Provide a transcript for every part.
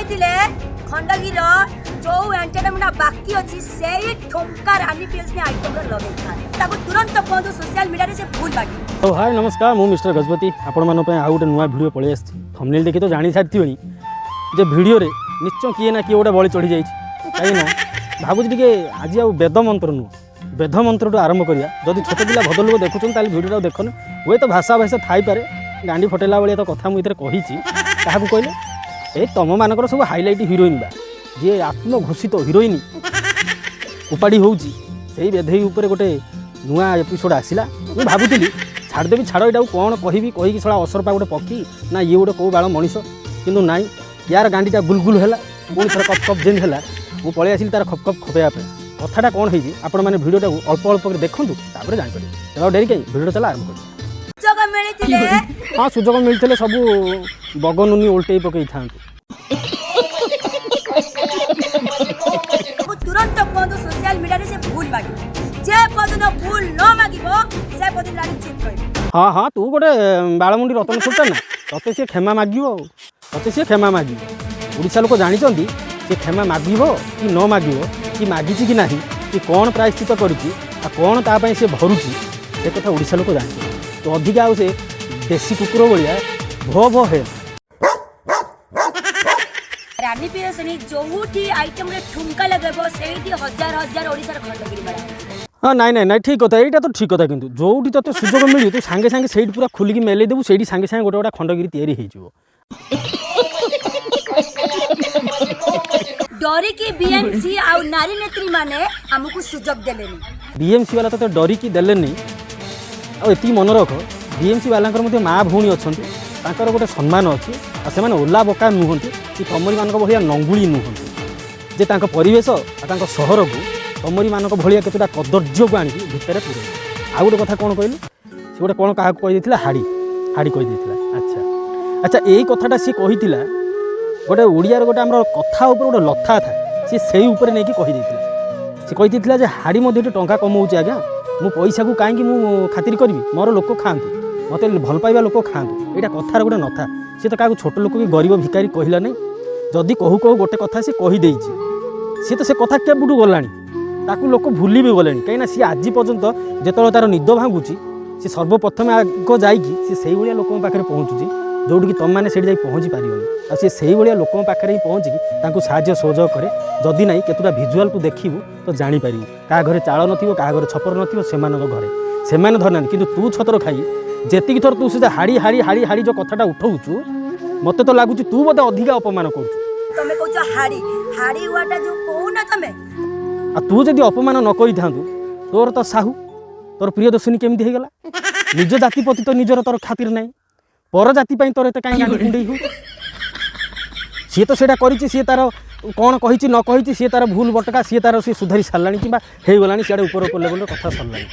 ମିଳିଥିଲେ ଖଣ୍ଡଗିରିର ଯୋଉ ଏଣ୍ଟରଟେନମେଣ୍ଟ ବାକି ଅଛି, ସେଇ ଠୁମକା ରାନୀ ପ୍ରିୟଦର୍ଶିନୀ ଆଇଟମର ଲଗେଇଥାନ୍ତା। ତାକୁ ତୁରନ୍ତ କୁହନ୍ତୁ, ସୋସିଆଲ ମିଡ଼ିଆରେ ସେ ଭୁଲ ମାଗିବ। ତ ହାଇ, ନମସ୍କାର, ମୁଁ ମିଷ୍ଟର ଗଜପତି। ଆପଣମାନଙ୍କ ପାଇଁ ଆଉ ଗୋଟେ ନୂଆ ଭିଡ଼ିଓ ପଳେଇ ଆସିଛି। ଥମ୍ବନେଲ୍ ଦେଖି ତ ଜାଣି ସାରିଥିବେଣି ଯେ ଭିଡ଼ିଓରେ ନିଶ୍ଚୟ କିଏ ନା କିଏ ଗୋଟେ ବଳି ଚଢ଼ି ଯାଇଛି। କାହିଁକିନା ଭାବୁଛି ଟିକେ ଆଜି ଆଉ ବେଦ ମନ୍ତ୍ର ନୁହଁ, ବେଧ ମନ୍ତ୍ରଠୁ ଆରମ୍ଭ କରିବା। ଯଦି ଛୋଟ ପିଲା, ଭଦ୍ରଲୋକ ଦେଖୁଛନ୍ତି, ତାହେଲେ ଭିଡ଼ିଓଟାକୁ ଦେଖନି। ହୁଏତ ଭାଷା ଭାଷା ଥାଇପାରେ, ଗାଣ୍ଡି ଫଟେଇଲା ଭଳିଆ ତ କଥା ମୁଁ ଏଥିରେ କହିଛି। କାହାକୁ କହିଲେ, ଏଇ ତମମାନଙ୍କର ସବୁ ହାଇଲାଇଟ୍ ହିରୋଇନ୍ ବା ଯିଏ ଆତ୍ମଘୋଷିତ ହିରୋଇନ୍ ଉପାଡ଼ି ହେଉଛି, ସେଇ ବେଧେଇ ଉପରେ ଗୋଟେ ନୂଆ ଏପିସୋଡ଼ ଆସିଲା। ମୁଁ ଭାବୁଥିଲି ଛାଡ଼ିଦେବି, ଛାଡ଼, ଏଇଟାକୁ କ'ଣ କହିବି କହିକି, ଶଳା ଅସରପା ଗୋଟେ ପକ୍ଷୀ ନା ଇଏ ଗୋଟେ କେଉଁ ବାଳ ମଣିଷ। କିନ୍ତୁ ନାଇଁ, ୟାର ଗାଣ୍ଡିଟା ଗୁଲଗୁଲ ହେଲା, ପୁଣି ଥରେ କପ୍ କପ୍ ଯେମିତି ହେଲା, ମୁଁ ପଳେଇ ଆସିଲି ତାର ଖପ୍ ଖପ୍ ଖପେଇବା ପାଇଁ। କଥାଟା କ'ଣ ହେଇଛି, ଆପଣମାନେ ଭିଡ଼ିଓଟାକୁ ଅଳ୍ପ ଅଳ୍ପ କରି ଦେଖନ୍ତୁ, ତାପରେ ଜାଣିପାରିବେ। ତେଣୁ ଆଉ ଡେରି କାହିଁ, ଭିଡ଼ିଓ ଚାଲ ଆରମ୍ଭ କରିବା। ସୁଯୋଗ ମିଳିଥିଲେ ହଁ, ସୁଯୋଗ ମିଳିଥିଲେ ସବୁ ବଗନୁନି ଓଲଟେଇ ପକେଇଥାନ୍ତୁ। ତାକୁ ତୁରନ୍ତ କୁହନ୍ତୁ, ସୋସିଆଲ ମିଡ଼ିଆରେ ସେ ଭୁଲ ମାଗିବ। ଯେ ପର୍ଯ୍ୟନ୍ତ ଭୁଲ ନ ମାଗିବ, ସେ ପର୍ଯ୍ୟନ୍ତ ରାନୀ ଚୁପ୍ ରହିବ। ହଁ, ତୁ ଗୋଟେ ବାଳମୁଣ୍ଡି ରତନ ଛୋଟା ନା, ତତେ ସିଏ କ୍ଷମା ମାଗିବ? ଆଉ ତତେ ସିଏ କ୍ଷମା ମାଗିବ? ଓଡ଼ିଶା ଲୋକ ଜାଣିଛନ୍ତି ସେ କ୍ଷମା ମାଗିବ କି ନ ମାଗିବ, କି ମାଗିଛି କି ନାହିଁ, କି କ'ଣ ପ୍ରାୟଶ୍ଚିତ କରିଛି ଆଉ କ'ଣ ତା ପାଇଁ ସେ ଭରୁଛି, ସେ କଥା ଓଡ଼ିଶା ଲୋକ ଜାଣିଛନ୍ତି। ତ ଅଧିକା ଆଉ ସେ ଦେଶୀ କୁକୁର ଭଳିଆ ଭୋ ଭୋ ହେ ରାନୀ ପ୍ରିୟଦର୍ଶିନୀ ଯୋଉଠି ଆଇଟମରେ ଠୁମକା ଲଗେଇବ, ସେଇଠି ହଜାର ହଜାର ଓଡ଼ିଶାର ଖଣ୍ଡଗିରି ମେଳା ହେଇଯିବ। ହଁ, ନାଇଁ ନାଇଁ ନାଇଁ, ଠିକ୍ କଥା, ଏଇଟା ତ ଠିକ୍ କଥା। କିନ୍ତୁ ଯୋଉଠି ତତେ ସୁଯୋଗ ମିଳିବ, ତୁ ସାଙ୍ଗେ ସାଙ୍ଗେ ସେଇଠି ପୁରା ଖୋଲିକି ମେଲେଇ ଦେବୁ। ସେଇଠି ସାଙ୍ଗେ ସାଙ୍ଗେ ଗୋଟେ ଗୋଟେ ଖଣ୍ଡଗିରି ତିଆରି ହେଇଯିବ। ଡରିକି ବିଏମସି ଆଉ ନାରୀ ନେତ୍ରୀ ମାନେ ଆମକୁ ସୁଯୋଗ ଦେଲେନି। ବିଏମ୍ସି ବାଲା ତତେ ଡରିକି ଦେଲେନି। ଆଉ ଏତିକି ମନେ ରଖ, ବିଏମ୍ସି ବାଲାଙ୍କର ମଧ୍ୟ ମା ଭଉଣୀ ଅଛନ୍ତି, ତାଙ୍କର ଗୋଟେ ସମ୍ମାନ ଅଛି। ଆଉ ସେମାନେ ଓଲା ବକା ନୁହନ୍ତି କି ତମରିମାନଙ୍କ ଭଳିଆ ନଙ୍ଗୁଳି ନୁହନ୍ତି ଯେ ତାଙ୍କ ପରିବେଶ ଆଉ ତାଙ୍କ ସହରକୁ ତମରିମାନଙ୍କ ଭଳିଆ କେତେଟା କଦର୍ଯ୍ୟକୁ ଆଣିକି ଭିତରେ ପୁରେଇବେ। ଆଉ ଗୋଟେ କଥା କ'ଣ କହିଲୁ, ସେ ଗୋଟେ କ'ଣ କାହାକୁ କହିଦେଇଥିଲା, ହାଡ଼ି ହାଡ଼ି କହିଦେଇଥିଲା। ଆଚ୍ଛା, ଏଇ କଥାଟା ସିଏ କହିଥିଲା। ଗୋଟେ ଓଡ଼ିଆର ଗୋଟେ ଆମର କଥା ଉପରେ ଗୋଟେ ଲଥା ଥାଏ, ସିଏ ସେଇ ଉପରେ ନେଇକି କହିଦେଇଥିଲା। ସେ କହିଦେଇଥିଲା ଯେ ହାଡ଼ି ମଧ୍ୟ ଏଠି ଟଙ୍କା କମାଉଛି ଆଜ୍ଞା, ମୁଁ ପଇସାକୁ କାହିଁକି ମୁଁ ଖାତିର କରିବି? ମୋର ଲୋକ ଖାଆନ୍ତୁ, ମୋତେ ଭଲ ପାଇବା ଲୋକ ଖାଆନ୍ତୁ। ଏଇଟା କଥାର ଗୋଟେ ନଥା। ସିଏ ତ କାହାକୁ ଛୋଟ ଲୋକ କି ଗରିବ ଭିକାରୀ କହିଲା ନାହିଁ। ଯଦି କହୁ କହୁ ଗୋଟେ କଥା ସିଏ କହିଦେଇଛି, ସିଏ ତ ସେ କଥା କେବେଠୁ ଗଲାଣି, ତାକୁ ଲୋକ ଭୁଲି ବି ଗଲେଣି। କାହିଁକିନା ସିଏ ଆଜି ପର୍ଯ୍ୟନ୍ତ ଯେତେବେଳେ ତାର ନିଦ ଭାଙ୍ଗୁଛି, ସେ ସର୍ବପ୍ରଥମେ ଆଗ ଯାଇକି ସେ ସେଇଭଳିଆ ଲୋକଙ୍କ ପାଖରେ ପହଞ୍ଚୁଛି, ଯେଉଁଠିକି ତୁମମାନେ ସେଇଠି ଯାଇ ପହଞ୍ଚି ପାରିବନି। ଆଉ ସେ ସେଇଭଳିଆ ଲୋକଙ୍କ ପାଖରେ ହିଁ ପହଞ୍ଚିକି ତାଙ୍କୁ ସାହାଯ୍ୟ ସହଯୋଗ କରେ। ଯଦି ନାହିଁ, କେତେଟା ଭିଜୁଆଲ୍ ତୁ ଦେଖିବୁ ତ ଜାଣିପାରିବୁ। କାହା ଘରେ ଚାଳ ନଥିବ, କାହା ଘରେ ଛପର ନଥିବ, ସେମାନଙ୍କ ଘରେ ସେମାନେ ଧରିନାହାନ୍ତି। କିନ୍ତୁ ତୁ ଛତର ଖାଇ ଯେତିକି ଥର ତୁ ସେ ହାଡ଼ି ହାଡ଼ି ହାଡ଼ି ହାଡ଼ି ଯେଉଁ କଥାଟା ଉଠଉଛୁ, ମୋତେ ତ ଲାଗୁଛି ତୁ ବୋଧେ ଅଧିକା ଅପମାନ କରୁଛୁ। ତମେ କହୁଛ ହାଡ଼ି ହାଡ଼ି ୱାଟା ଯୋଉ କହୁନ ତମେ। ଆଉ ତୁ ଯଦି ଅପମାନ ନ କରିଥାନ୍ତୁ, ତୋର ତ ସାହୁ, ତୋର ପ୍ରିୟଦର୍ଶିନୀ କେମିତି ହେଇଗଲା? ନିଜ ଜାତି ପ୍ରତି ତ ନିଜର ତୋର ଖାତିର ନାହିଁ, ପର ଜାତି ପାଇଁ ତୋର ଏତେ କାହିଁ ଗାଣ୍ଡି କୁଣ୍ଡେଇ ହଉ? ସିଏ ତ ସେଇଟା କରିଛି। ସିଏ ତାର କ'ଣ କହିଛି ନ କହିଛି, ସିଏ ତାର ଭୁଲ ବଟକା ସିଏ ତାର ସିଏ ସୁଧାରି ସାରିଲାଣି କିମ୍ବା ହେଇଗଲାଣି, ସିଆଡ଼େ ଉପର ଉପର ଲେଭେଲର କଥା ସରିଲାଣି।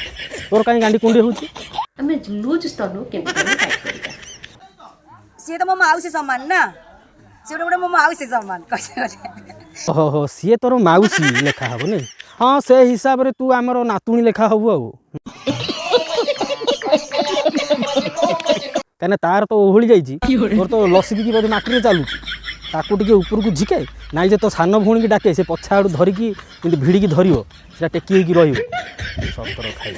ତୋର କାହିଁ ଗାଣ୍ଡି କୁଣ୍ଡେଇ ହେଉଛି? ଆମେ ଲୁଜ୍ ସ୍ତନକୁ କେମିତି ଆମେ ଟାଇଟ୍ କରିବା? ସିଏ ତ ମୋ ମାଉସୀ ସମାନ ନା, ସିଏ ଗୋଟେ ମୋ ମାଉସୀ ସମାନ କହିଲେ। ଓହୋ, ସିଏ ତୋର ମାଉସୀ ଲେଖା ହବ ନାଇଁ? ହଁ, ସେ ହିସାବରେ ତୁ ଆମର ନାତୁଣୀ ଲେଖା ହବୁ। ଆଉ କାହିଁକିନା ତାର ତ ଓହଳି ଯାଇଛି, ତୋର ତ ଲସିକି ବୋଧେ ମାଟିରେ ଚାଲୁଛି। ତାକୁ ଟିକେ ଉପରକୁ ଝିକେ, ନାଇଁ ଯେ ତୋ ସାନ ଭଉଣୀକି ଡାକେ, ସେ ପଛ ଆଡ଼ୁ ଧରିକି କିନ୍ତୁ ଭିଡ଼ିକି ଧରିବ, ସେଟା ଟେକି ହେଇକି ରହିବ। ସତର ଖାଇ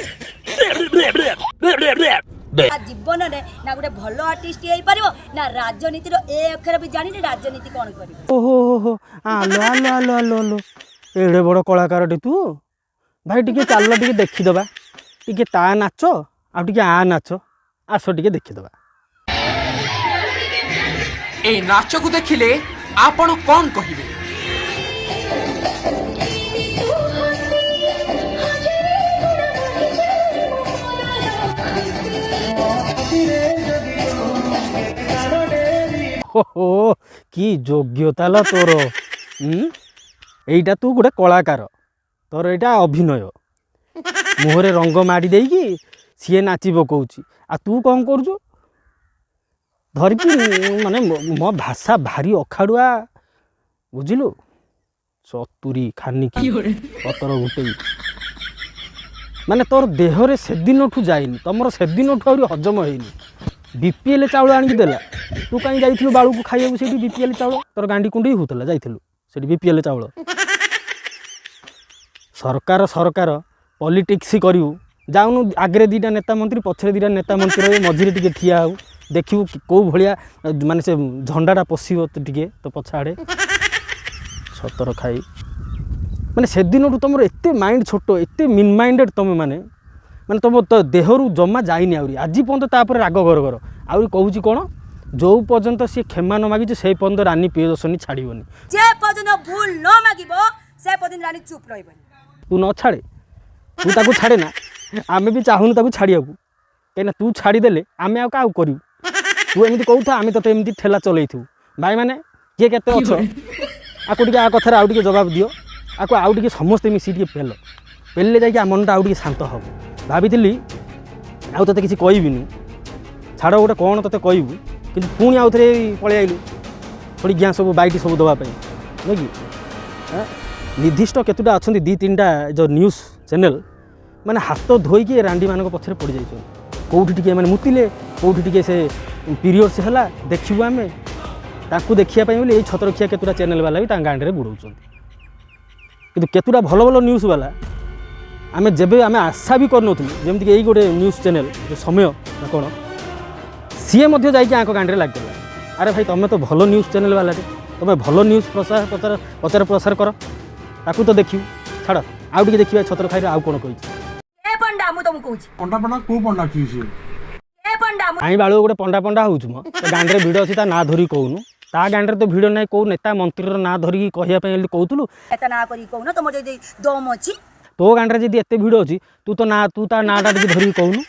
ତା ଜୀବନରେ ନା ଗୋଟେ ଭଲ ଆର୍ଟିଷ୍ଟ ହେଇପାରିବ, ନା ରାଜନୀତିର ଏ ଅକ୍ଷର ବି ଜାଣିନି, ରାଜନୀତି କ'ଣ କରିବ? ଓହୋ ହୋ ହୋ, ଆଲୋ ଆଲୋ ଆଲୋ ଆଲୋ ଆଲୋ, ଏଡ଼େ ବଡ଼ କଳାକାରଟି ତୁ ଭାଇ! ଟିକେ ଚାଲ, ଟିକେ ଦେଖିଦେବା ଟିକେ ତା ନାଚ ଆଉ ଟିକେ ଆ ନାଚ। ଆସ, ଟିକେ ଦେଖିଦେବା। ଏଇ ନାଚକୁ ଦେଖିଲେ ଆପଣ କଣ କହିବେ? ହୋ ହୋ, କି ଯୋଗ୍ୟତା ଲ ତୋର! ଏଇଟା ତୁ ଗୋଟେ କଳାକାର, ତୋର ଏଇଟା ଅଭିନୟ। ମୁହଁରେ ରଙ୍ଗ ମାଡ଼ି ଦେଇକି ସିଏ ନାଚି ପକଉଛି, ଆଉ ତୁ କ'ଣ କରୁଛୁ ଧରିକି? ମାନେ ମୋ ଭାଷା ଭାରି ଅଖାଡ଼ୁଆ, ବୁଝିଲୁ? ଚତୁରୀ ଖାନିକି ପତର ଗୁଟେଇ, ମାନେ ତୋର ଦେହରେ ସେଦିନଠୁ ଯାଇନି, ତମର ସେଦିନଠୁ ଆହୁରି ହଜମ ହେଇନି। ବିପିଏଲ୍ ଚାଉଳ ଆଣିକି ଦେଲା। ତୁ କାହିଁ ଯାଇଥିଲୁ ବାଳୁକୁ ଖାଇବାକୁ ସେଇଠି ବିପିଏଲ୍ ଚାଉଳ? ତୋର ଗାଣ୍ଡି କୁଣ୍ଡେଇ ହେଉଥିଲା, ଯାଇଥିଲୁ ସେଠି ବିପିଏଲ୍ ଚାଉଳ? ସରକାର ସରକାର ପଲିଟିକ୍ସ କରିବୁ, ଯାଉନୁ, ଆଗରେ ଦୁଇଟା ନେତା ମନ୍ତ୍ରୀ, ପଛରେ ଦୁଇଟା ନେତା ମନ୍ତ୍ରୀ ରହିବେ, ମଝିରେ ଟିକେ ଠିଆ ହଉ, ଦେଖିବୁ କେଉଁ ଭଳିଆ ମାନେ ସେ ଝଣ୍ଡାଟା ପଶିବ ତ ଟିକେ ତୋ ପଛ ଆଡ଼େ। ଛତର ଖାଇ, ମାନେ ସେଦିନଠୁ ତୁମର ଏତେ ମାଇଣ୍ଡ ଛୋଟ, ଏତେ ମିନ୍ ମାଇଣ୍ଡେଡ଼ ତୁମେ ମାନେ, ମାନେ ତୁମ ତ ଦେହରୁ ଜମା ଯାଇନି ଆହୁରି ଆଜି ପର୍ଯ୍ୟନ୍ତ। ତାପରେ ରାଗ ଘର ଘର ଆହୁରି କହୁଛି କ'ଣ, ଯେଉଁ ପର୍ଯ୍ୟନ୍ତ ସିଏ କ୍ଷମା ନ ମାଗିଛି, ସେଇ ପର୍ଯ୍ୟନ୍ତ ରାନୀ ପ୍ରିୟଦର୍ଶନୀ ଛାଡ଼ିବନି। ଯେ ପର୍ଯ୍ୟନ୍ତ ଭୁଲ ନ ମାଗିବ, ସେ ପର୍ଯ୍ୟନ୍ତ ରାନୀ ଚୁପ୍ ରହିବନି। ତୁ ନ ଛାଡ଼େ, ତୁ ତାକୁ ଛାଡ଼େ ନା, ଆମେ ବି ଚାହୁଁନୁ ତାକୁ ଛାଡ଼ିବାକୁ। କାହିଁକିନା ତୁ ଛାଡ଼ିଦେଲେ ଆମେ ଆଉ କାହାକୁ କରିବୁ? ତୁ ଏମିତି କହୁଥା, ଆମେ ତୋତେ ଏମିତି ଠେଲା ଚଲେଇଥିବୁ। ଭାଇମାନେ, କିଏ କେତେ ଅଛ, ଆକୁ ଟିକେ ଆ କଥାରେ ଆଉ ଟିକେ ଜବାବ ଦିଅ। ଆକୁ ଆଉ ଟିକେ ସମସ୍ତେ ମିଶିକି ଟିକେ ପେଲ। ପେଲିଲେ ଯାଇକି ଆ ମନଟା ଆଉ ଟିକେ ଶାନ୍ତ ହେବ। ଭାବିଥିଲି ଆଉ ତୋତେ କିଛି କହିବିନି, ଛାଡ଼, ଗୋଟେ କ'ଣ ତୋତେ କହିବୁ, କିନ୍ତୁ ପୁଣି ଆଉ ଥରେ ପଳେଇ ଆଇଲୁ ଥୋଡ଼ି ଜ୍ଞା ସବୁ ବାଇଟ୍ ସବୁ ଦେବା ପାଇଁ, ନୁହେଁ କି? ଆଁ? ନିର୍ଦ୍ଦିଷ୍ଟ କେତେଟା ଅଛନ୍ତି, ଦୁଇ ତିନିଟା ଯେଉଁ ନ୍ୟୁଜ୍ ଚ୍ୟାନେଲ୍, ମାନେ ହାତ ଧୋଇକି ଏ ରାଣ୍ଡିମାନଙ୍କ ପଛରେ ପଡ଼ିଯାଇଛନ୍ତି। କେଉଁଠି ଟିକେ ଏମାନେ ମୁତିଲେ, କେଉଁଠି ଟିକେ ସେ ପିରିୟଡ଼୍ସ ହେଲା, ଦେଖିବୁ ଆମେ ତାଙ୍କୁ ଦେଖିବା ପାଇଁ ବୋଲି ଏଇ ଛତରଖିଆ କେତେଟା ଚ୍ୟାନେଲ୍ ବାଲା ବି ତାଙ୍କ ଗାଣ୍ଡିରେ ବୁଡ଼ଉଛନ୍ତି। କିନ୍ତୁ କେତେଟା ଭଲ ଭଲ ନ୍ୟୁଜ୍ ବାଲା, ଆମେ ଯେବେ ଆମେ ଆଶା ବି କରିନଥିଲୁ, ଯେମିତିକି ଏଇ ଗୋଟେ ନ୍ୟୁଜ୍ ଚ୍ୟାନେଲ୍ ଯେଉଁ ସମୟ ନା କ'ଣ, ସିଏ ମଧ୍ୟ ଯାଇକି ଆଙ୍କ ଗାଣ୍ଡିରେ ଲାଗିଗଲା। ଆରେ ଭାଇ, ତୁମେ ତ ଭଲ ନ୍ୟୁଜ୍ ଚ୍ୟାନେଲ୍ ବାଲାଟେ, ତୁମେ ଭଲ ନ୍ୟୁଜ୍ ପ୍ରସାର ପ୍ରଚାର ପ୍ରଚାର ପ୍ରସାର କର, ତାକୁ ତ ଦେଖିବୁ। ଛାଡ଼, ଆଉ ଟିକେ ଦେଖିବା ଛତର ଖାଇରେ ଆଉ କ'ଣ କହିଛି। ଏ ପଣ୍ଡା, ମୁଁ ତମକୁ କହୁଛି। ପଣ୍ଡା ପଣ୍ଡା, କୋଉ ପଣ୍ଡା କି ସିଏ? ଏ ପଣ୍ଡା, ମୁଁ କାଇଁ ବାଳୁ ଗୋଟେ ପଣ୍ଡା ପଣ୍ଡା ହେଉଛୁ ମ? ତୋ ଗାଣ୍ଡିରେ ଭିଡ଼ ଅଛି, ତା ନାଁ ଧରିକି କହୁନୁ। ତା ଗାଣ୍ଡିରେ ତ ଭିଡ଼ ନାହିଁ, କେଉଁ ନେତା ମନ୍ତ୍ରୀର ନାଁ ଧରିକି କହିବା ପାଇଁ ବୋଲି କହୁଥିଲୁ। ଏତେ ନାଁ କରିକି କହୁନ, ତମର ଯଦି ଦମ ଅଛି। ତୋ ଗାଣ୍ଡିରେ ଯଦି ଏତେ ଭିଡ଼ ଅଛି, ତୁ ତ ନାଁ, ତୁ ତା ନାଁଟା ଟିକେ ଧରିକି କହୁନୁ।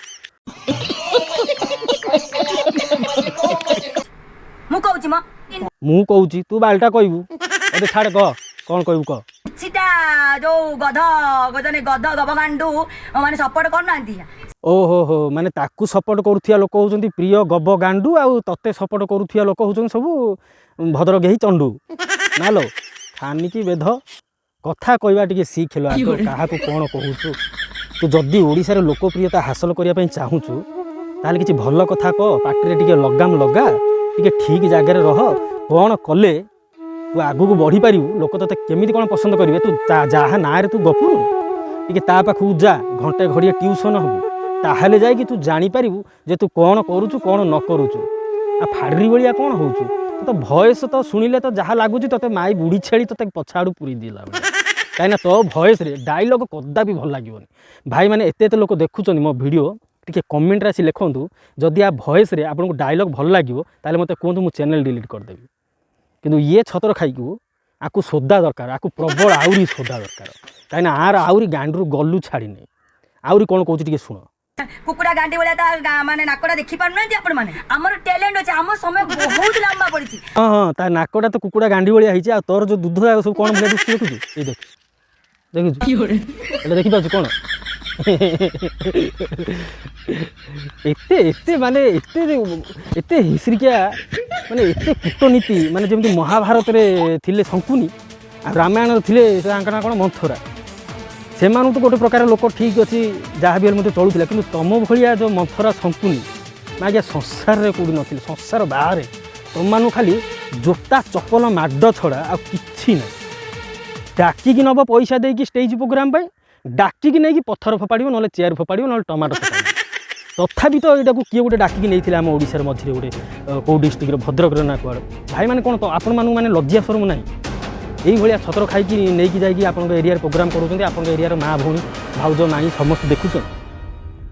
ମୁଁ କହୁଛି ମ। ମୁଁ କହୁଛି, ତୁ ବାଳଟା କହିବୁ? ଏବେ ଛାଡ଼, କହ, କ'ଣ କହିବୁ କହ। କିଛିଟା ଯୋଉ ଗଧ ଗଜନେ ଗଧ ଗବଗାଣ୍ଡୁ ମାନେ ସପୋର୍ଟ କରୁନାହାନ୍ତି। ଓହୋ ହୋ, ମାନେ ତାକୁ ସପୋର୍ଟ କରୁଥିବା ଲୋକ ହେଉଛନ୍ତି ପ୍ରିୟ ଗବ ଗାଣ୍ଡୁ, ଆଉ ତତେ ସପୋର୍ଟ କରୁଥିବା ଲୋକ ହେଉଛନ୍ତି ସବୁ ଭଦ୍ରଗେହି ଚଣ୍ଡୁ। ନା ଲୋ ଖାନିକି ବେଧ, କଥା କହିବା ଟିକେ ଶିଖିଲ ଆଗ, କାହାକୁ କ'ଣ କହୁଛୁ ତୁ। ଯଦି ଓଡ଼ିଶାରେ ଲୋକପ୍ରିୟତା ହାସଲ କରିବା ପାଇଁ ଚାହୁଁଛୁ, ତାହେଲେ କିଛି ଭଲ କଥା କହ, ପାଟିରେ ଟିକେ ଲଗାମ ଲଗା, ଟିକେ ଠିକ୍ ଜାଗାରେ ରହ। କ'ଣ କଲେ ତୁ ଆଗକୁ ବଢ଼ିପାରିବୁ, ଲୋକ ତୋତେ କେମିତି କ'ଣ ପସନ୍ଦ କରିବେ, ତୁ ଯାହା ନାଁରେ ତୁ ଗପୁନୁ, ଟିକେ ତା ପାଖକୁ ଯା, ଘଣ୍ଟେ ଘଡ଼ିଏ ଟ୍ୟୁସନ୍ ହବୁ, ତାହେଲେ ଯାଇକି ତୁ ଜାଣିପାରିବୁ ଯେ ତୁ କ'ଣ କରୁଛୁ, କ'ଣ ନ କରୁଛୁ। ଆଉ ଫାଡ଼ିରି ଭଳିଆ କ'ଣ ହେଉଛୁ ତୁ? ତ ଭଏସ୍ ତ ଶୁଣିଲେ ତ ଯାହା ଲାଗୁଛି, ତୋତେ ମାଇ ବୁଢ଼ୀ ଛେଳି ତୋତେ ପଛ ଆଡ଼ୁ ପୁରେଇ ଦେଲା ଭଳିଆ। କାହିଁକିନା ତୋ ଭଏସ୍ରେ ଡାଇଲଗ୍ କଦାପି ଭଲ ଲାଗିବନି। ଭାଇମାନେ, ଏତେ ଏତେ ଲୋକ ଦେଖୁଛନ୍ତି ମୋ ଭିଡ଼ିଓ, ଟିକେ କମେଣ୍ଟରେ ଆସି ଲେଖନ୍ତୁ, ଯଦି ଆ ଭଏସ୍ରେ ଆପଣଙ୍କୁ ଡାଇଲଗ୍ ଭଲ ଲାଗିବ, ତାହେଲେ ମୋତେ କୁହନ୍ତୁ, ମୁଁ ଚ୍ୟାନେଲ୍ ଡିଲିଟ୍ କରିଦେବି। କିନ୍ତୁ ଇଏ ଛତର ଖାଇକୁ, ଆକୁ ସୋଦା ଦରକାର, ଆକୁ ପ୍ରବଳ ଆହୁରି ସୋଦା ଦରକାର। କାହିଁକିନା ଆର ଆହୁରି ଗାଣ୍ଡରୁ ଗଲୁ ଛାଡ଼ିନି। ଆହୁରି କ'ଣ କହୁଛି ଟିକେ ଶୁଣ। କୁକୁଡ଼ା ଗାଣ୍ଡି ଭଳିଆ ତା ମାନେ ନାକଟା ଦେଖି ପାରୁନାହାନ୍ତି ଆପଣ ମାନେ? ଆମର ଟ୍ୟାଲେଣ୍ଟ ଅଛି, ଆମ ସମୟ ବହୁତ ଲମ୍ବା ପଡ଼ିଛି। ହଁ, ତା ନାକଟା ତ କୁକୁଡ଼ା ଗାଣ୍ଡି ଭଳିଆ ହେଇଛି, ଆଉ ତୋର ଯେଉଁ ଦୁଧ ଯାକ ସବୁ କ'ଣ ଭଳିଆ ଦିଶୁଛି, ଦେଖୁଛୁ? ଏଇ ଦେଖ, ଦେଖୁଛୁ ଏଇଟା, ଦେଖିପାରୁଛୁ କ'ଣ? ଏତେ ଏତେ ମାନେ ଏତେ ଏତେ ହିସିରିକିଆ, ମାନେ ଏତେ କୂଟନୀତି, ମାନେ ଯେମିତି ମହାଭାରତରେ ଥିଲେ ଶଙ୍କୁନି ଆଉ ରାମାୟଣରେ ଥିଲେ ତାଙ୍କ ନାଁ କ'ଣ, ମନ୍ଥରା, ସେମାନଙ୍କୁ ତ ଗୋଟେ ପ୍ରକାର ଲୋକ ଠିକ୍ ଅଛି, ଯାହା ବି ହେଲେ ମଧ୍ୟ ଚଳୁଥିଲା। କିନ୍ତୁ ତମ ଭଳିଆ ଯେଉଁ ମନ୍ଥରା ଶଙ୍କୁନି ନା ଆଜ୍ଞା, ସଂସାରରେ କେଉଁଠି ନଥିଲେ, ସଂସାର ବାହାରେ। ତମମାନଙ୍କୁ ଖାଲି ଜୋତା ଚପଲ ମାଡ଼ ଛଡ଼ା ଆଉ କିଛି ନାହିଁ। ଡାକିକି ନେବ ପଇସା ଦେଇକି ଷ୍ଟେଜ୍ ପ୍ରୋଗ୍ରାମ୍ ପାଇଁ, ଡାକିକି ନେଇକି ପଥର ଫୋପାଡ଼ିବ, ନହେଲେ ଚେୟାର ଫୋପାଡ଼ିବ, ନହେଲେ ଟମାଟୋ ଫୋପାଡ଼ିବ। ତଥାପି ତ ଏଇଟାକୁ କିଏ ଗୋଟେ ଡାକିକି ନେଇଥିଲେ ଆମ ଓଡ଼ିଶାର ମଝିରେ ଗୋଟେ କେଉଁ ଡିଷ୍ଟ୍ରିକ୍ଟର, ଭଦ୍ରକର ନା କୁଆଡ଼େ। ଭାଇମାନେ, କ'ଣ ତ ଆପଣମାନଙ୍କୁ ମାନେ ଲଜ୍ଜା ସରମ ନାହିଁ? ଏଇଭଳିଆ ଛତର ଖାଇକି ନେଇକି ଯାଇକି ଆପଣଙ୍କ ଏରିଆରେ ପ୍ରୋଗ୍ରାମ୍ କରୁଛନ୍ତି, ଆପଣଙ୍କ ଏରିଆର ମା ଭଉଣୀ, ଭାଉଜ, ମାଇଁ ସମସ୍ତେ ଦେଖୁଛନ୍ତି।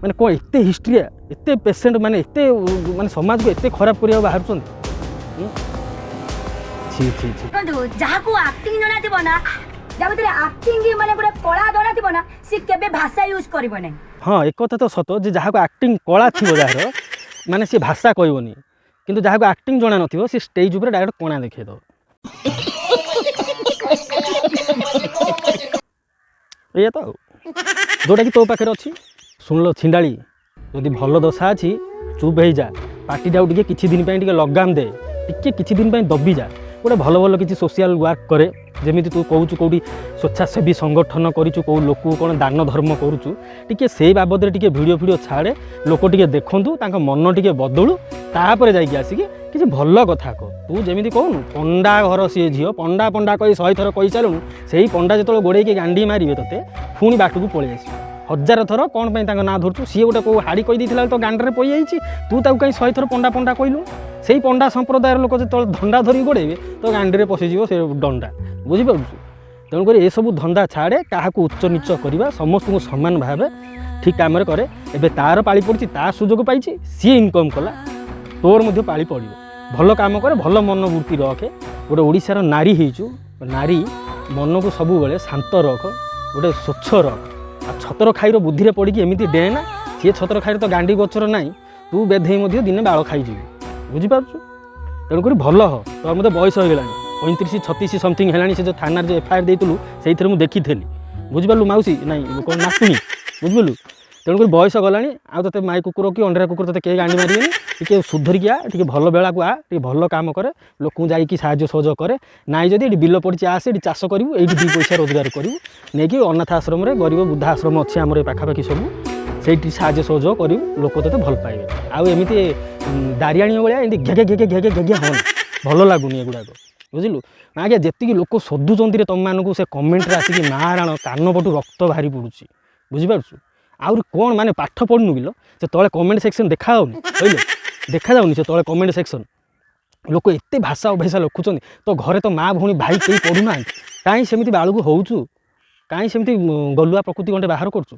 ମାନେ କ'ଣ ଏତେ ହିଷ୍ଟ୍ରିଆ, ଏତେ ପେସେଣ୍ଟ, ମାନେ ଏତେ ମାନେ ସମାଜକୁ ଏତେ ଖରାପ କରିବାକୁ ବାହାରୁଛନ୍ତି? ହୁଁ? ଛି ଛି ଛି। ଦେଖନ୍ତୁ, ଯାହାକୁ ଆକ୍ଟିଂ ଜଣାଥିବ ନା, ଯାହା ଭିତରେ ଆକ୍ଟିଂ ମାନେ ଗୋଟେ କଳା ଜଣାଥିବ ନା, ସେ କେବେ ଭାଷା ୟୁଜ୍ କରିବ ନାହିଁ। ହଁ, ଏକଥା ତ ସତ ଯେ ଯାହାକୁ ଆକ୍ଟିଂ କଳା ଥିବ ଯାହାର, ମାନେ ସେ ଭାଷା କହିବନି। କିନ୍ତୁ ଯାହାକୁ ଆକ୍ଟିଂ ଜଣା ନଥିବ, ସେ ଷ୍ଟେଜ୍ ଉପରେ ଡାଇରେକ୍ଟ କଣା ଦେଖେଇଦେବ। ଏଇଆ ତ ଆଉ ଯେଉଁଟାକି ତୋ ପାଖରେ ଅଛି। ଶୁଣିଲ ଛିଣ୍ଡାଳି, ଯଦି ଭଲ ଦଶା ଅଛି, ଚୁପ୍ ହେଇଯା, ପାଟିଟାକୁ ଟିକେ କିଛି ଦିନ ପାଇଁ ଟିକେ ଲଗାମ ଦେ, ଟିକେ କିଛି ଦିନ ପାଇଁ ଦବିଯା, ଗୋଟେ ଭଲ ଭଲ କିଛି ସୋସିଆଲ ୱାର୍କ କରେ। ଯେମିତି ତୁ କହୁଛୁ କେଉଁଠି ସ୍ୱେଚ୍ଛାସେବୀ ସଂଗଠନ କରିଛୁ, କେଉଁ ଲୋକକୁ କ'ଣ ଦାନ ଧର୍ମ କରୁଛୁ, ଟିକେ ସେଇ ବାବଦରେ ଟିକେ ଭିଡ଼ିଓ ଫିଡ଼ିଓ ଛାଡ଼େ, ଲୋକ ଟିକେ ଦେଖନ୍ତୁ, ତାଙ୍କ ମନ ଟିକେ ବଦଳୁ, ତାପରେ ଯାଇକି ଆସିକି କିଛି ଭଲ କଥା କହ। ତୁ ଯେମିତି କହୁନୁ ପଣ୍ଡା ଘର ସିଏ ଝିଅ, ପଣ୍ଡା ପଣ୍ଡା କହି 100 ଥର କହିସାରିଲୁଣୁ। ସେଇ ପଣ୍ଡା ଯେତେବେଳେ ଗୋଡ଼େଇକି ଗାଣ୍ଡି ମାରିବେ ତତେ, ପୁଣି ବାଟକୁ ପଳେଇ ଆସିବୁ। ହଜାର ଥର କ'ଣ ପାଇଁ ତାଙ୍କ ନାଁ ଧରୁଛୁ? ସିଏ ଗୋଟେ କେଉଁ ହାଡ଼ି କହିଦେଇଥିଲା ତ ଗାଣ୍ଡରେ ପଡ଼ିଯାଇଛି, ତୁ ତାକୁ କାହିଁ 100 ଥର ପଣ୍ଡା ପଣ୍ଡା କହିଲୁ? ସେଇ ପଣ୍ଡା ସମ୍ପ୍ରଦାୟର ଲୋକ ଯେତେବେଳେ ଧଣ୍ଡା ଧରିକି ଗୋଡ଼େଇବେ, ତ ଗାଣ୍ଡିରେ ପଶିଯିବ ସେ ଡଣ୍ଡା, ବୁଝିପାରୁଛୁ? ତେଣୁକରି ଏସବୁ ଧନ୍ଦା ଛାଡ଼େ, କାହାକୁ ଉଚ୍ଚ ନିଚ କରିବା, ସମସ୍ତଙ୍କୁ ସମାନ ଭାବେ ଠିକ୍ କାମରେ କରେ। ଏବେ ତାର ପାଳି ପଡ଼ିଛି, ତା ସୁଯୋଗ ପାଇଛି, ସିଏ ଇନକମ୍ କଲା, ତୋର ମଧ୍ୟ ପାଳି ପଡ଼ିବ। ଭଲ କାମ କରେ, ଭଲ ମନୋବୃତ୍ତି ରଖେ। ଗୋଟେ ଓଡ଼ିଶାର ନାରୀ ହେଇଛୁ, ନାରୀ ମନକୁ ସବୁବେଳେ ଶାନ୍ତ ରଖ, ଗୋଟେ ସ୍ୱଚ୍ଛ ରଖ। ଆଉ ଛତର ଖାଇର ବୁଦ୍ଧିରେ ପଡ଼ିକି ଏମିତି ଡେଁ ନା, ସିଏ ଛତର ଖାଇର ତ ଗାଣ୍ଡି ଗୋଚର ନାହିଁ, ତୁ ବେଧେଇ ମଧ୍ୟ ଦିନେ ବାଳ ଖାଇଯିବୁ, ବୁଝିପାରୁଛୁ? ତେଣୁକରି ଭଲ ହ। ତୋର ମଧ୍ୟ ବୟସ ହେଇଗଲାଣି, 35 36 ସମଥିଙ୍ଗ ହେଲାଣି। ସେ ଯେଉଁ ଥାନାରେ ଯେଉଁ ଏଫଆଇଆର୍ ଦେଇଥିଲୁ, ସେଇଥିରେ ମୁଁ ଦେଖିଥିଲି, ବୁଝିପାରିଲୁ ମାଉସୀ? ନାଇଁ କ'ଣ ନାତୁଣୀ, ବୁଝିପାରିଲୁ? ତେଣୁକରି ବୟସ ଗଲାଣି, ଆଉ ତୋତେ ମାଇ କୁକୁର କି ଅଣ୍ଡିରା କୁକୁର ତୋତେ କେହି ଗାଣ୍ଡି ମାରିବେନି। ଟିକେ ସୁଧରିକି ଆ, ଟିକେ ଭଲ ବେଳାକୁ ଆ, ଟିକେ ଭଲ କାମ କରେ, ଲୋକଙ୍କୁ ଯାଇକି ସାହାଯ୍ୟ ସହଯୋଗ କରେ। ନାଇଁ ଯଦି ଏଠି ବିଲ ପଡ଼ିଛି, ଆସେ ଏଠି ଚାଷ କରିବୁ, ଏଇଠି 2 ପଇସା ରୋଜଗାର କରିବୁ, ନେଇକି ଅନାଥ ଆଶ୍ରମରେ, ଗରିବ ବୃଦ୍ଧା ଆଶ୍ରମ ଅଛି ଆମର ଏ ପାଖାପାଖି ସବୁ, ସେଇଠି ସାହାଯ୍ୟ ସହଯୋଗ କରିବୁ, ଲୋକ ତୋତେ ଭଲ ପାଇବେ। ଆଉ ଏମିତି ଦାରିଆଣୀ ଭଳିଆ ଏମିତି ଘେଘେ ଘେଘେ ଘେଘେ ଘେଘେ ହଅନି, ଭଲ ଲାଗୁନି ଏଗୁଡ଼ାକ, ବୁଝିଲୁ? ଆଜ୍ଞା, ଯେତିକି ଲୋକ ଶୋଧୁଛନ୍ତି ରେ ତମମାନଙ୍କୁ, ସେ କମେଣ୍ଟରେ ଆସିକି ମାରାଣ କାନ ପଟୁ ରକ୍ତ ବାହାରି ପଡ଼ୁଛି, ବୁଝିପାରୁଛୁ? ଆହୁରି କ'ଣ ମାନେ ପାଠ ପଢ଼ୁନୁ କିଲୋ? ସେ ତଳେ କମେଣ୍ଟ ସେକ୍ସନ୍ ଦେଖାଯାଉନି କହିଲେ? ଦେଖାଯାଉନି ସେ ତଳେ କମେଣ୍ଟ ସେକ୍ସନ୍? ଲୋକ ଏତେ ଭାଷା ଅଭେଷା ଲେଖୁଛନ୍ତି। ତୋ ଘରେ ତ ମା ଭଉଣୀ ଭାଇ କେହି ପଢ଼ୁନାହାନ୍ତି? କାହିଁ ସେମିତି ବାଳୁକୁ ହେଉଛୁ? କାହିଁ ସେମିତି ଗଲୁଆ ପ୍ରକୃତି ଗଣ୍ଡେ ବାହାର କରୁଛୁ?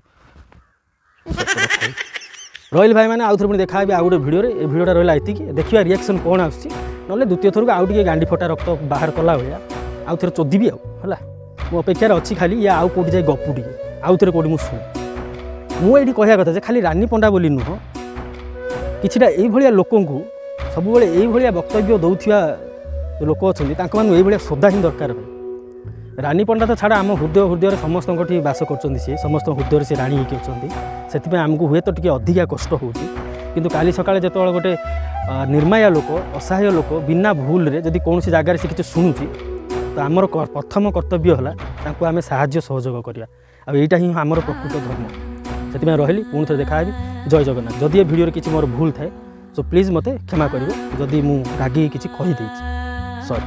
ରହିଲି ଭାଇମାନେ, ଆଉ ଥରେ ପୁଣି ଦେଖା ହେବି ଆଉ ଗୋଟେ ଭିଡ଼ିଓରେ। ଏ ଭିଡ଼ିଓଟା ରହିଲା ଏତିକି, ଦେଖିବା ରିଆକ୍ସନ୍ କ'ଣ ଆସୁଛି। ନହେଲେ ଦ୍ୱିତୀୟ ଥରକୁ ଆଉ ଟିକେ ଗାଣ୍ଡି ଫଟା ରକ୍ତ ବାହାର କଲା ଭଳିଆ ଆଉ ଥରେ ଚୋଦିବି ଆଉ। ହେଲା, ମୁଁ ଅପେକ୍ଷାରେ ଅଛି ଖାଲି ଇଏ ଆଉ କେଉଁଠି ଯାଇ ଗପୁ ଟିକେ, ଆଉ ଥରେ କେଉଁଠି ମୁଁ ଶୁଣୁ। ମୁଁ ଏଇଠି କହିବା କଥା ଯେ ଖାଲି ରାନୀ ପଣ୍ଡା ବୋଲି ନୁହଁ, କିଛିଟା ଏଇଭଳିଆ ଲୋକଙ୍କୁ ସବୁବେଳେ ଏଇଭଳିଆ ବକ୍ତବ୍ୟ ଦେଉଥିବା ଲୋକ ଅଛନ୍ତି, ତାଙ୍କମାନଙ୍କୁ ଏଇଭଳିଆ ସୋଦା ହିଁ ଦରକାର ଭାଇ। ରାନୀ ପଣ୍ଡା ତ ଛାଡ଼, ଆମ ହୃଦୟରେ ସମସ୍ତଙ୍କଠି ବାସ କରୁଛନ୍ତି ସିଏ, ସମସ୍ତଙ୍କ ହୃଦୟରେ ସେ ରାଣୀ ହେଇକି ଅଛନ୍ତି। ସେଥିପାଇଁ ଆମକୁ ହୁଏତ ଟିକେ ଅଧିକା କଷ୍ଟ ହେଉଛି, କିନ୍ତୁ କାଲି ସକାଳେ ଯେତେବେଳେ ଗୋଟେ ନିର୍ମାୟା ଲୋକ, ଅସହାୟ ଲୋକ ବିନା ଭୁଲରେ ଯଦି କୌଣସି ଜାଗାରେ ସେ କିଛି ଶୁଣୁଛି, ତ ଆମର ପ୍ରଥମ କର୍ତ୍ତବ୍ୟ ହେଲା ତାଙ୍କୁ ଆମେ ସାହାଯ୍ୟ ସହଯୋଗ କରିବା। ଆଉ ଏଇଟା ହିଁ ଆମର ପ୍ରକୃତ ଧର୍ମ। ସେଥିପାଇଁ ରହିଲି, ପୁଣି ଥରେ ଦେଖା ହେବି। ଜୟ ଜଗନ୍ନାଥ। ଯଦି ଏ ଭିଡ଼ିଓରେ କିଛି ମୋର ଭୁଲ ଥାଏ, ସୋ ପ୍ଲିଜ୍ ମୋତେ କ୍ଷମା କରିବେ, ଯଦି ମୁଁ ରାଗିକି କିଛି କହିଦେଇଛି, ସରି।